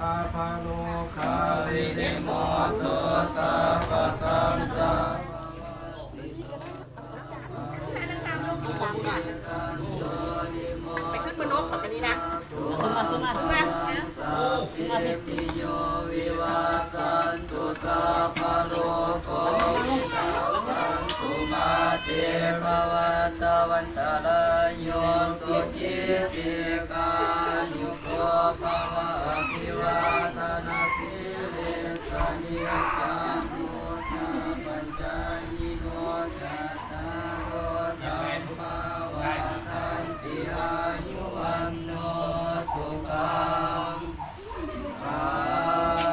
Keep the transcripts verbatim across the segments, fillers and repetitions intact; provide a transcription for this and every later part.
Sabbarogavinimutto sabbasantāpavajjito. ไปขึ้นบนนกแบบนี้นะ ขึ้นมา ขึ้นมา ขึ้นมา Sabbītiyo vivajjantu sabbarogo vinassatu mā te bhavatvantarāyo sukhī dīghāyuko bhava. Abhivādanasīlissa niccaṃ vuḍḍhāpacāyino cattāro dhammā vaḍḍhanti āyu vaṇṇo sukhaṃ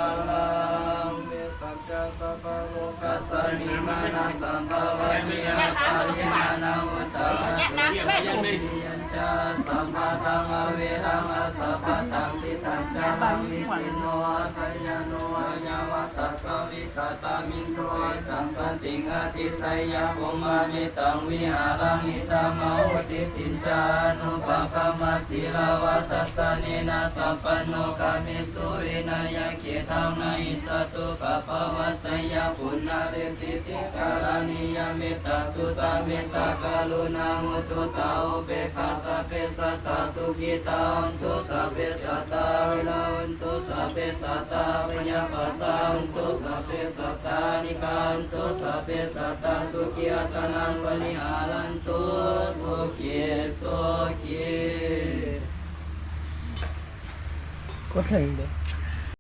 balaṃ. Mettañca sabbalokasmiṃ mānasambhāvaye aparimāṇaṃ uddhaṃ adho ceva. Tiriyañca asambādhaṃ averaṃ asapattaṃ. Tiṭṭhañca raṃ nisinno vā sayāno vā yāvatassa vigatamiddho, etaṃ satiṃ adhiṭṭheyya brahmametaṃ vihāraṃ idhamahu. Diṭṭhiñca anupagamma sīlavā dassanena sampanno, kāmesu vineyya gedhaṃ, na hi jātu gabbhaseyyaṃ punaretīti. Karaṇīyamettasuttaṃ. Mettākaruṇāmudiṭṭhā upekkhā. Sabbe sattā sukhitā hontu, sabbe sattā averā hontu, sabbe sattā abyāpajjhā hontu, sabbe sattā anīghā hontu, sabbe sattā sukhī attānaṃ pariharantu. Sukhī sukhī. กดให้เลย